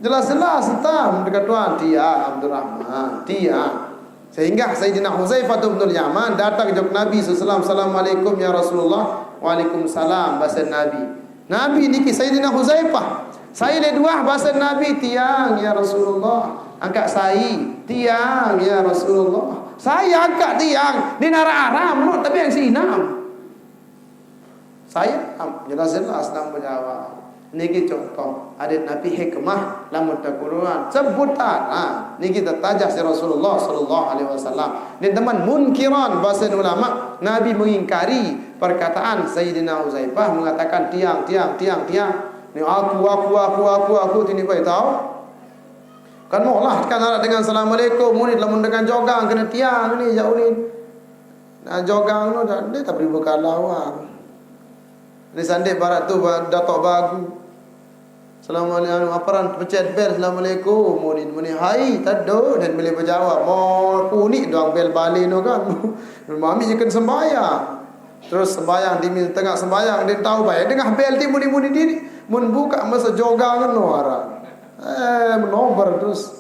Jelas-jelas tam dekat tuan, tiang Abdul Rahman, tiang. Sehingga Sayyidina Huzaifah bin Yaman datang jok Nabi sallallahu alaihi wasallam, "Assalamualaikum ya Rasulullah." "Waalaikumsalam," bahasa Nabi. Nabi niki Sayyidina Huzaifah. Saya le dua bahasa Nabi, "Tiang ya Rasulullah." Angkat sai, "Tiang ya Rasulullah." Saya angkat tiang, ni nara aram no, tapi yang si inam. Saya am, jelas-jelas nang menjawab. Niki contoh, adat Nabi hikmah lamun takuruan sebutan. Ha, niki tertajah si Rasulullah sallallahu alaihi wasallam. Ni teman munkiran bahasa ulama, Nabi mengingkari perkataan Sayyidina Huzaifah mengatakan, "Tiang, tiang, tiang, tiang." Ni aku, aku, aku, aku, aku, tini pai tahu. Kan molah kan anak dengan assalamualaikum, muni lamun dengan jogang kena tiang ni, ya ulin. Nah, jogang no dah, dia tak beri bekal awak. Di sandek barat tu, ba-, datuk bagu. Assalamualaikum, anu, aparan pencet bel, "Assalamualaikum." Muni, muni, "Hai, tado," dan boleh berjawab. Mau puni doang bel balik no kan. Mami je kan sembahyang. Terus sembahyang, di tengah sembahyang, dia tahu baik. Dengar bel dia muni-muni diri. Mun buka masa jogang no orang. Eh, menobar terus.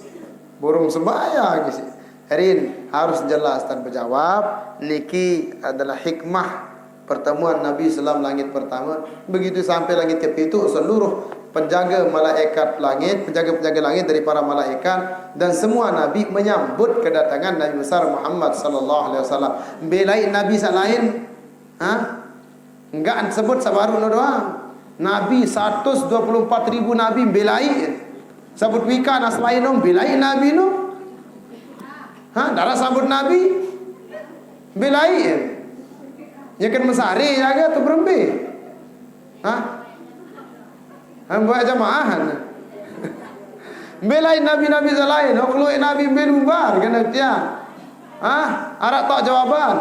Burung sembahyang isi. Erin harus jelas dan berjawab. Niki adalah hikmah pertemuan Nabi Sallam langit pertama. Begitu sampai langit kepitu, seluruh penjaga malaikat langit, penjaga-penjaga langit dari para malaikat dan semua nabi menyambut kedatangan Nabi besar Muhammad sallallahu alaihi wasallam. Belai nabi selain, ha? Enggak sebut sabaru no doang. Nabi seratus dua puluh empat ribu nabi belai. Sabut wika na selain no belai nabi no. Ha, darah sabut nabi belai. Ya kan mesari jaga tu berembe. Ha? Ha, buat jamaah. Belai nabi-nabi selain, oh, keluar nabi belumbar kena tiang. Ha? Arak tak jawaban.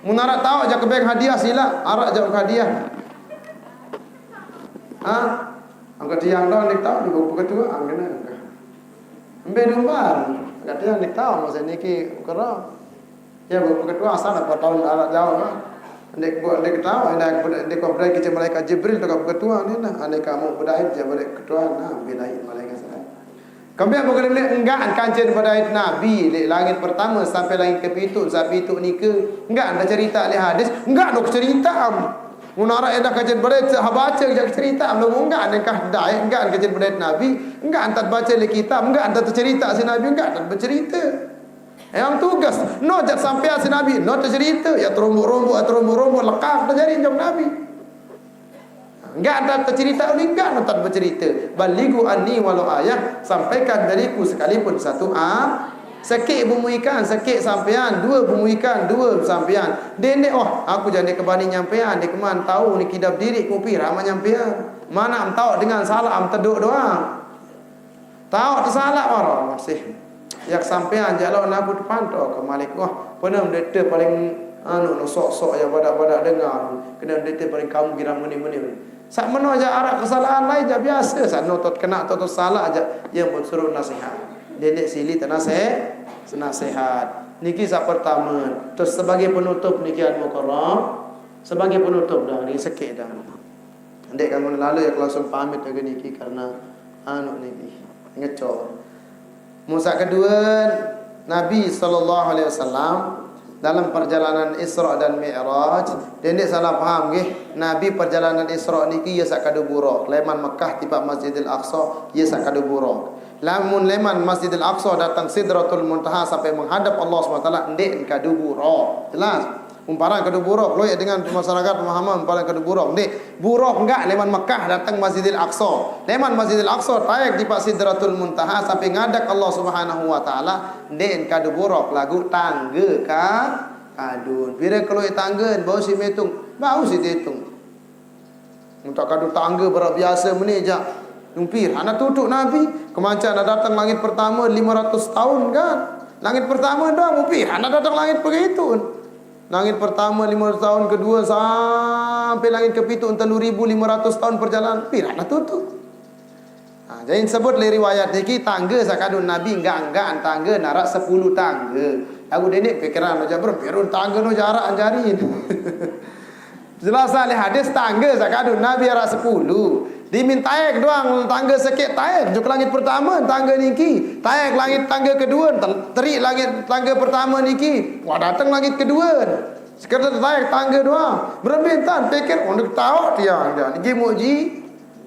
Mun arak tahu aja kebeng hadiah sila, arak jawab hadiah. Ha? Angkat tiang dah ni tahu di buku ketua angkena. Ambil lumbar. Angkat tiang ni tahu masa niki ukara. Ya, buku ketua asal apa tahun arak jauh lah. Dek buat dek tahu, dek dek kau berdaya kecil malaikat Jibril tu kau ketua ni nah. Ane kamu berdaya je balik ketua nah, bila malaikat sana. Kami apa kena enggak kancil berdaya Nabi di langit pertama sampai langit kepitu, sampai itu nika. Enggak ada cerita oleh hadis, enggak ada cerita am. Mun arak edah kajen berit, ha baca jak cerita, lamun enggak nengkah dai, enggak kajen berit Nabi, enggak antat baca le kitab, enggak antat cerita si Nabi, enggak antat bercerita. Yang tugas, no jak sampai si Nabi, no tercerita, ya terombok-rombok, ya terombok-rombok, lekap terjadi jam Nabi. Enggak antat tercerita, enggak antat bercerita. Baligu anni walau ayah, sampaikan dariku sekalipun satu a. Sekik bumuikan, sekik sampean, dua bumuikan, dua sampean. Dendek, oh, aku jadi kebani nyampean, di keman tahu ni kidap diri, kopi ramah nyampean. Mana am tahu dengan salah am teduk doang. Tahu tersalah baru masih. Yak sampean jalur lagu depan tu ke malik. Wah, pernah dete paling anu no sok-sok ya badak-badak dengar. Kena dete paling kamu kira meni-meni. Sak meno aja arak kesalahan lain aja biasa. Sak no tot kena tot salah aja yang bersuruh nasihat. Dendek sili tanah se nasihat. Niki sak pertama. Terus sebagai penutup niki al mukarram. Sebagai penutup dah ni sekit dah. Dek kamu lalu ya langsung pamit lagi niki karena anu niki ngecor. Musa kedua Nabi sallallahu alaihi wasallam dalam perjalanan Isra dan Mi'raj, dendek salah paham nggih. Nabi perjalanan Isra niki ya sak kadu buraq, leman Mekah tiba Masjidil Aqsa ya sak kadu buraq. Lamun leman Masjidil Aqsa datang Sidratul Muntaha sampai menghadap Allah Subhanahu wa taala, ndek kadu buraq. Jelas? Umparan kadu buraq, loyak dengan masyarakat pemahaman umparan kadu buraq. Ndek, buraq enggak leman Mekah datang Masjidil Aqsa. Leman Masjidil Aqsa taek tiba Sidratul Muntaha sampai ngadak Allah Subhanahu wa taala, ndek kadu buraq lagu tangga ka kadun. Pira keluar tangga bau si metung, bau si ditung. Minta kadu tangga berak biasa meni jak. Numpir, hana tutuk Nabi. Kemanca nak datang langit pertama lima ratus tahun kan. Langit pertama dah mumpir, hana datang langit begitu. Langit pertama lima ratus tahun, kedua sampai langit kepitu telu ribu lima ratus tahun perjalanan. Pir hana tutuk. Ha, jadi sebut le riwayat niki tangga sakadun Nabi enggak-enggak tangga narak sepuluh tangga. Aku denik pikiran macam berpirun tangga no jarak anjari. Jelas ahli hadis tangga sakadun Nabi arak sepuluh. Dimintaek doang tangga sekit taek juk langit pertama tangga niki. Taek langit tangga kedua, tel-, terik langit tangga pertama niki. Wah datang langit kedua. Sekedar taek tangga doang. Berembe tan pikir untuk tahu tiang dia. Niki muji,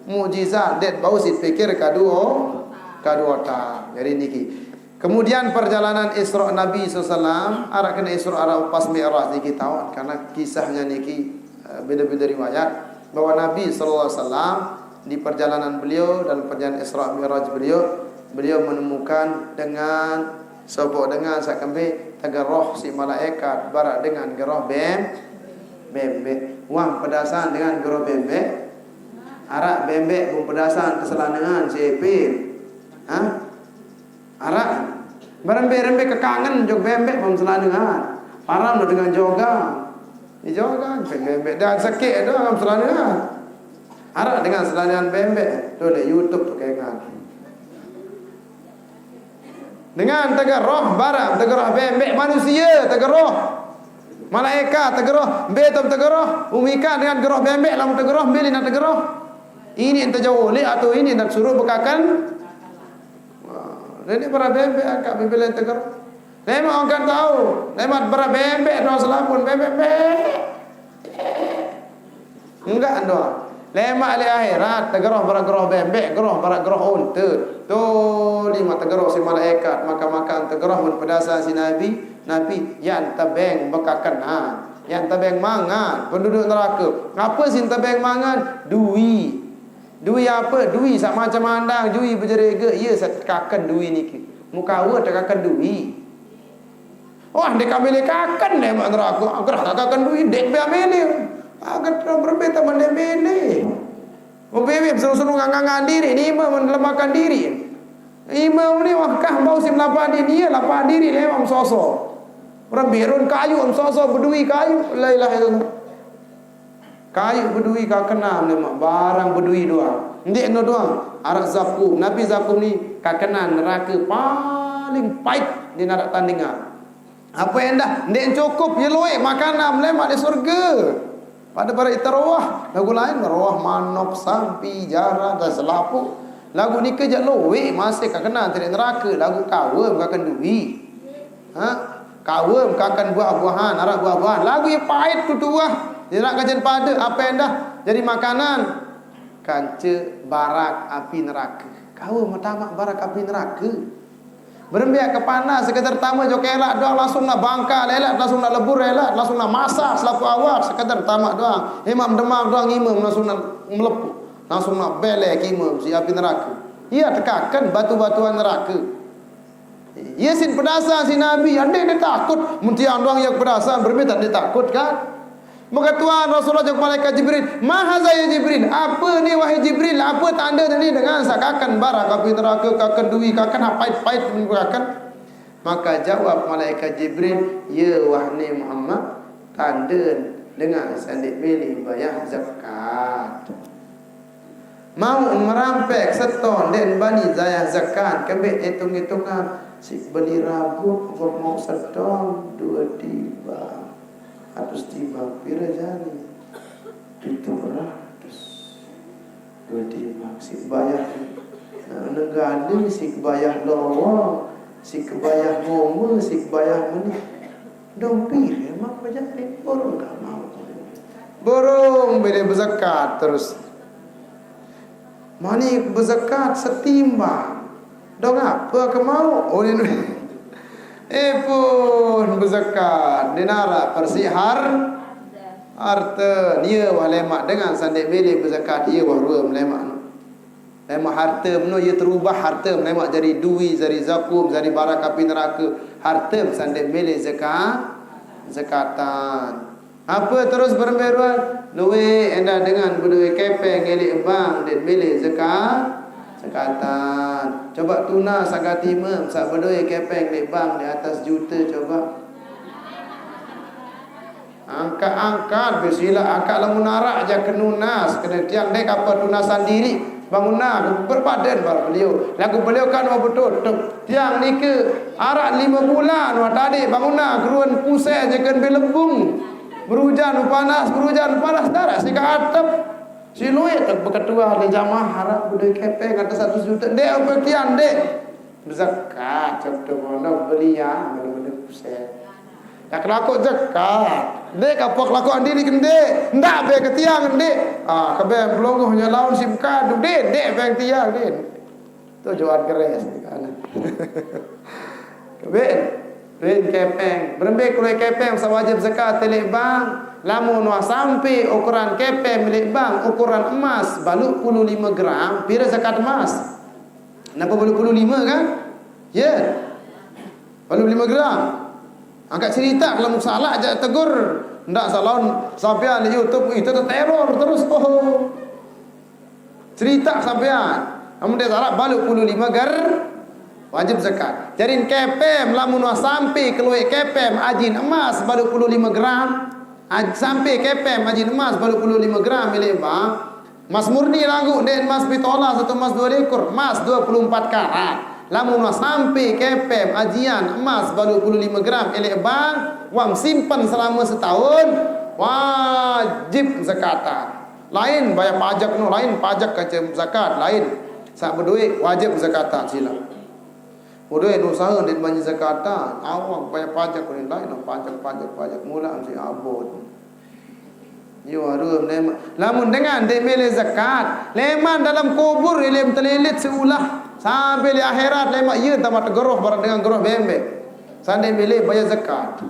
mujizat. Det bau si pikir kadua, kadua tak. Jadi niki. Kemudian perjalanan Isra Nabi sallallahu alaihi wasallam, arak kena Isra arak pas Mi'raj niki tahu karena kisahnya niki eh, beda-beda riwayat bahwa Nabi sallallahu alaihi wasallam di perjalanan beliau dan perjalanan Isra Mi'raj beliau, beliau menemukan dengan sobok dengan sak kembe tegeroh si malaikat barak dengan geroh bem bembek. Wang pedasan dengan geroh bembek. Arak bembek bung pedasan keselanangan si Epil. Ha? Arak. Berembe-rembe kekangen jog bembek bung selanangan. Param lo dengan joga. Ijo kan, bembek dan sakit tu dalam selana. Harap dengan selana bembek tu, di YouTube tu kengan. Dengan tegeroh barang, tegeroh bembek manusia, tegeroh malaikat, tegeroh betum, tegeroh umikan dengan geroh bembek lam tegeroh, beli nak tegeroh. Ini ente jauh lek atau ini nak suruh bekakan. Wah, ini para bembek angkat bibir ente tegeroh. Lemak angkat tahu, lemak para bembek doang selapun, bembek, bembek. Enggak doang. Lemak ahli akhirat, tegeroh bara geroh bembek, geroh bara geroh unta. Tu lima tegeroh si malaikat, makan-makan tegeroh mun pedasan si Nabi, Nabi, yang tebeng bekakenan, yang tebeng mangan, penduduk neraka. Apa si tebeng mangan? Dui. Dui apa? Dui sak macam andang, dui bejerega, iya sak tekaken dui niki. Mukawa tekaken dui. Wah, dek kami lekaken lemak neraka. Gerah kakaken dui, dek be amele. Agar terang berbeda mende mele. Bebewe seru-seru ngangangan diri, ni ima melemahkan diri. Ima ni wah kah bau si melapah diri, iya lapah diri lemak mesoso. Orang berun kayu mesoso, bedui kayu. La ilaha illallah. Kayu bedui kakenan lemak, barang bedui doang. Ndik eno doang, arak zakum. Nabi zakum ni kakenan neraka paling pait di narak tandingan. Apa endah, ndik cukup ye luek makanan lemak di surga. Pada para ita roah, lagu lain roah manok, sampi, jara, dan selapuq. Lagu nike jak luek masih kakenan tadi neraka, lagu kawem kaken dui. Ha? Kawem kaken buah-buahan, arak buah-buahan. Lagu ye pait tu tuah. Ye nak kajen pada, apa endah jadi makanan? Kance barak api neraka. Kawem tamak barak api neraka. Berembiak ke panas, sekadar tama jok elak doang langsung nak bangka elak, langsung nak lebur elak, langsung nak masak selapuq awak, sekadar tamak doang. Imam demam doang, imam langsung nak melepuh. Langsung nak belek imam si api neraka. Iya tekaken batu-batuan neraka. Iya sin pedasan si Nabi, ande dia takut. Mun tiang doang yang pedasan, berembe tak dia takut kan? Maka Tuhan Rasulullah jok malaikat Jibril, "Ma haza ya Jibril? Apa ni wahai Jibril? Apa tanda ni dengan sakaken barak api neraka, kaken dui, kaken pait-pait, kaken?" Maka jawab malaikat Jibril, "Ya wahai Muhammad, tanda dengan sandik milih bayar zakat." Mau merampek seton den bani zayah zakat, kembek itung-itungan, si beli rabuk, gua mau seton, dua tiba. Ratus tiba, pira jani? Tujuh ratus. Dua tiba, si bayah. Nah, negani, si bayah lowong, si bayah ngomel, si bayah meni. Dong pira mak bejari, burung gak mau. Burung bini bezakat terus. Mani bezakat setimbang. Dong apa ke mau? Oh, ini. Eh pun bezakat. Dinara persihar. Harta. Dia wah lemak dengan sandik milih bezakat. Dia wah rua melemak. Lemak harta meno ia terubah harta melemak jadi dui, jadi zakum, jadi barak api neraka. Harta sandik milih zakat. Zakatan. Apa terus berembe ruan? Luwek endah dengan bedoi kepeng ngelik bank dek milih zakat, zakatan. Coba tunas agak timem, saq bedoi kepeng leq bank di atas juta, coba. Angkat-angkat, bismillah, angkat lamun araq jaq kenunas, kena tiang dek apa tunasan diri. Bangunan berpadan bar beliau. Lagu beliau kan mau betutup. Tiang nike araq lime bulan wah tadi bangunan keruan pusai je kan belebung. Berujan panas, berujan panas, darah si ke atep. Si Luit tu beketuah di jamaah harap bedoi kepeng atas satu juta. Dek apa kian dek? Bezakat, contoh mana belian, mana-mana pusai. Dah kelakuq zakat. Dek kapok lakuq diri kendek. Ndak be ketiang kendek. Ah, kebe pelongoh nya laun si bekadu. Dek, dek beng tiang, dek. Tu jual keres ni kan. Kebin. Bin kepeng. Berembe kulai kepeng saq wajib zakat leq bank. Lamun wah sampe ukuran kepeng leq bank, ukuran emas baluq pulu lime gram, pire zakat emas? Napa baluq pulu lime kan? Ya. Baluq lime gram. Angkat cerita kalau musalak jaq tegur. Ndak salon sampean di YouTube, itu teror terus. Oh. Cerita sampean. Namun dia salah baluq pulu lime ger wajib zakat. Jarin kepem lamun wah sampe keluek kepem ajin emas baluq pulu lime gram. Aj-, sampai kepeng ajin emas baluh puluh lime gram elek bank. Emas murni lagu, ndeq emas pitola atau emas due likur, emas due puluh empat karat. Lamun emas sampai kepeng ajian emas baluh puluh lime gram elek bank, wam simpen selama setahun, wajib zakatan. Lain bayar pajak no, lain pajak kance zakat, lain. Saq bedoe wajib zakatan silaq. Udah usaha ndeq mani zakatan, awak bayar pajak ni lain, pajak, pajak, pajak, mula mesti abot. Yo, harum lemaq. Lamun dengan ndeq mele zakat, leman dalem kubur ilem telilit seulah. Sampai di akhirat lemaq, ye tambah tegeroh bareng dengan geroh bembeq. Saq ndeq mele bayar zakat.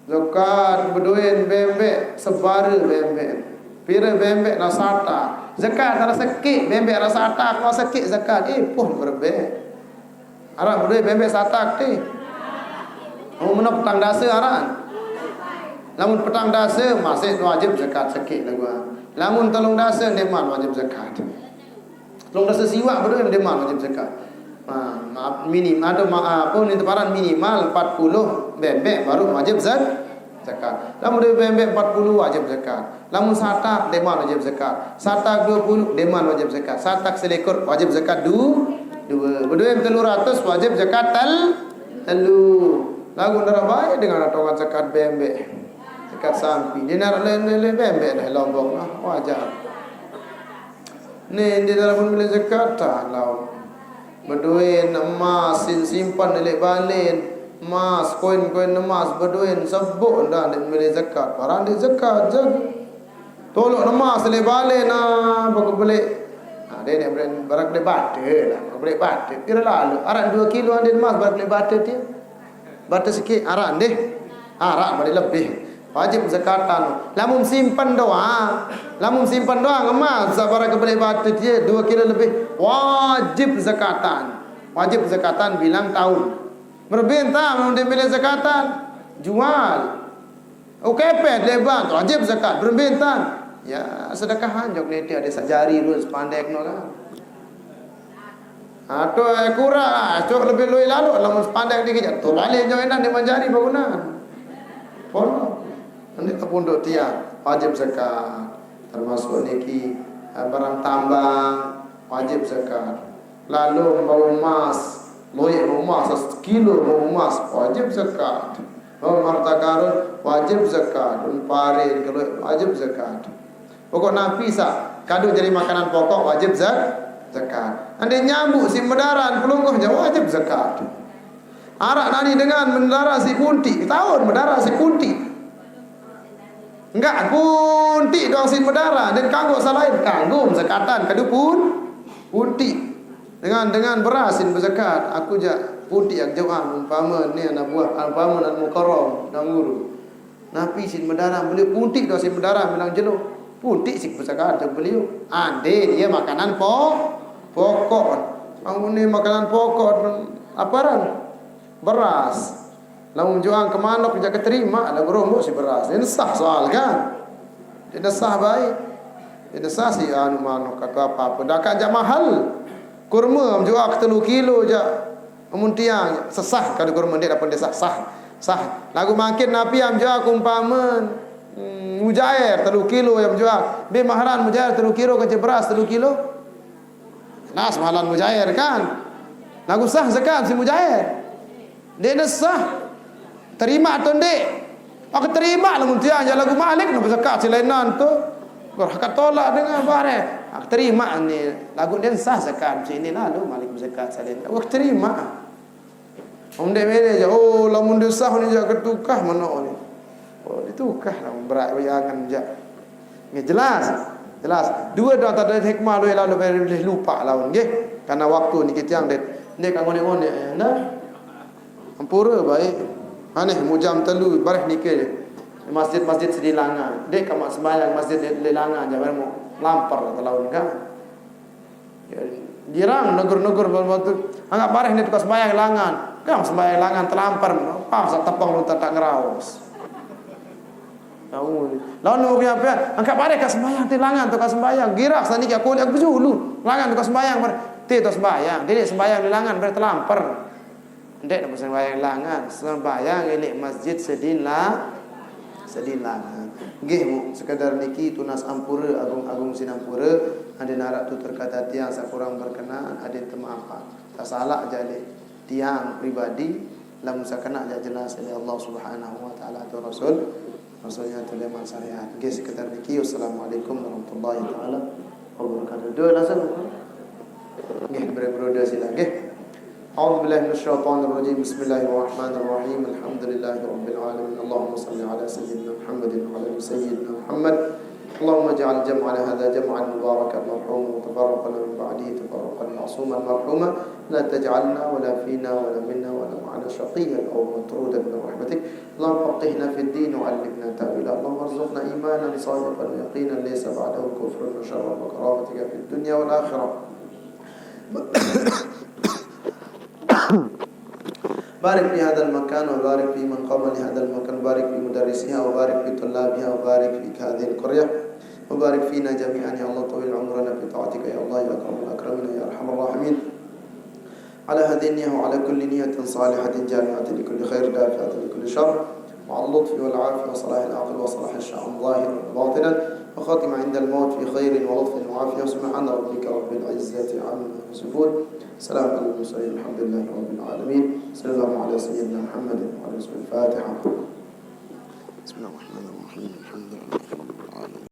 Zakat bedoen bembeq sebare bembeq. Pire bembeq na satak. Zakat araq sekeq, bembeq araq satak, na sekeq zakat. Eh, poh berebek. Araq bedoe bembeq satak ti. Lamun meno petang dase araq. Lamun petang dase masih wajib zakat sekeq laguq. Lamun telung dase ndeqman wajib zakat. Telung dase siwaq bedoe ndeqman wajib zakat. Ha, maaf, minim, atau ma-, apa ni teparan minimal empat puluh bembeq baru wajib zak-, zakat. Lamun due bembeq empat puluh wajib zakat. Lamun satak ndeqman wajib zakat. Satak due puluh ndeqman wajib zakat. Satak selikur wajib zakat du-, due. Bedoe telu ratus wajib zakat tel-, telu. Laguq ndaraq bae dengan atongan zakat bembeq. Zakat sampi. Dia narak le-, le-, le bembeq dah Lombok lah. Wajar. Ni, ndeq dalem mele zakat, talau. Bedoen emas, sin simpen leq balen. Emas, koin-koin emas, bedoen seboq ndeq mele zakat. Barang ndeq zakat, jag. Toloq emas leq balen, ah, bake beleq. Ah, ndeq, ndeq beleq, barang beleq bate lah, bake beleq bate. Pire lalo? Araq due kilo ande emas, barang beleq bate tie. Bate sekeq araq ndeh. Araq balik lebih. Wajib zakatan. Lamun simpen doang, lamun simpen doang emas, sabar kebeli batu dia dua kilo lebih, wajib zakatan. Wajib zakatan bilang tahun. Merebin tam, lamun dia milih zakatan, jual. Oke, pet lebat, wajib zakat. Merebin tam. Ya, sedekahan jok niti ada sajari dulu sepandek no kan. Aduh, eh, kurang, ah, cok lebih luwih lalu, lamun sepandek dikit, jatuh balik jok enak di manjari bangunan. Pondok. Ini ke pondok tiang, wajib zakat. Termasuk niki, eh, barang tambang, wajib zakat. Lalu bau emas, luwih bau emas, sekilo bau emas, wajib zakat. Bau harta karun, wajib zakat. Bau parin, kalau wajib zakat. Pokok napi saq kadu jari makanan pokok wajib zak-, zakat. Ande nyambuk siq medaran pelungguh jaq wajib zakat. Araq nani dengan medaran siq puntiq, taun medaran siq puntiq. Enggak, puntiq doang siq medaran, dan kanggo saq lain, kanggo zakatan kadu pun, puntiq. Dengan, dengan beras sin bezakat, aku jaq puntiq yang jauhan, umpame ni anak buah, umpame Al Mukarram, Tuan Guru. Napi sin medaran beliau, puntiq doang sin medaran bilang jelo. Puntiq sin bezakat jaq beliau. Ande dia makanan po-, pokok. Lamun ni makanan pokok, apa aran? Beras. Lamun juang ke manok jaq keterima, lagu rombok si beras. Ini sah soal kan? Ini sah baik. Ini sah si anu manok atau apa-apa. Dah kan jaq mahal. Kurma juang ke telu kilo jaq. Amun tiang sesah kadu kurma ndeq dapet ndeq sah, sah, sah. Laguq mangkin napi am jual kumpame, mm, mujair telu kilo yam jual. Be maharan mujair telu kilo kance beras telu kilo. Nas mahalan mujair kan. Laguq sah zakat si mujair. Ndeqne sah. Terima atau ndeq? Aku terima lamun tiang jaq laguq malik no bezakat silainan tu. Gor hak tolak dengan bareh. Aku terima ni laguq ndeqne sah zakat sini lalu malik bezakat silainan. Aku terima. Om ndeq mele jaq, oh, lamun ndeq sah ni jaq ketukah meno ni. Oh, ditukah lamun berat bayangan jaq. Nggih, jelas. Jelas. Due doang tadi hikmah luwih lalu luwih lupaq laun nggih. Karena waktu niki tiang ndeq, ndeq kang ngoneq-ngoneq, ya, nah. Ampure baik. Aneh mujam telu bareh nike. Masjid-masjid sedi langan. Ndeq kamaq sembahyang masjid leq langan jaq bareh mo lamper telaun kan. Ya, girang negur-negur waktu. Anggap bareh ni tukang sembahyang langan. Kan sembahyang langan telamper. Pas tepeng lu tak ngeraos. Tahu. Laun nunggu ape? Angkat bareh kat sembahyang ti langan tu kat sembahyang. Girah sani aku lihat aku julu. Langan tu kat sembahyang bareh. Ti tu sembahyang. Dia sembahyang di langan bareh telamper. Ndeq nak sembahyang langan. Sembahyang leq masjid sedin lah. Sedilan. Nggih, Bu, sekadar niki tunas ampura agung-agung sinampura, adeqn araq tutur kata tiang saq kurang berkenan, adeqn temaafang. Tasalaq jaq leq tiang pribadi, lamun saq kenaq jaq jelas leq Allah Subhanahu wa Ta'ala atau Rasul, Rasulnya atau leman syariat. Nggih, sekadar niki. Wassalamualaikum warahmatullahi taala wabarakatuh. Doa langsung. Nggih, beri-, beroda sila, nggih. أعوذ بالله من الشيطان الرجيم. بسم الله الرحمن الرحيم. الحمد لله رب العالمين. اللهم صل على سيدنا محمد وعلى آل سيدنا محمد. اللهم اجعل جمعنا هذا جمعا مباركا مرحوما وتفرقنا من بعده تفرقا معصوما مرحوما. لا تجعلنا ولا فينا ولا منا ولا معنا شقيا أو مطرودا برحمتك. اللهم فقهنا في الدين وعلمنا تأويله. اللهم ارزقنا إيمانا صادقا ويقينا ليس بعده كفر وشرف وكرامتك في الدنيا والآخرة. بارك في هذا المكان وبارك في من قام لهذا المكان، بارك في مدرسيها وبارك في طلابها وبارك في هذه القرية وبارك فينا جميعا يا الله، طول عمرنا في طاعتك يا الله يا أكرم الأكرمين يا أرحم الراحمين. على هذه النية وعلى كل نية صالحة جامعة لكل خير دافعة لكل شر، مع اللطف والعافية وصلاح العاقبة وصلاح الشأن ظاهرا وباطنا، وخاتمة عند الموت في خير ولطف وعافية. سبحان ربك رب العزة عما يصفون. سلام على المرسلين. الحمد لله رب العالمين. صلى الله على سيدنا محمد وعلى آله وصحبه. الفاتحة. بسم الله الرحمن الرحيم. الحمد لله.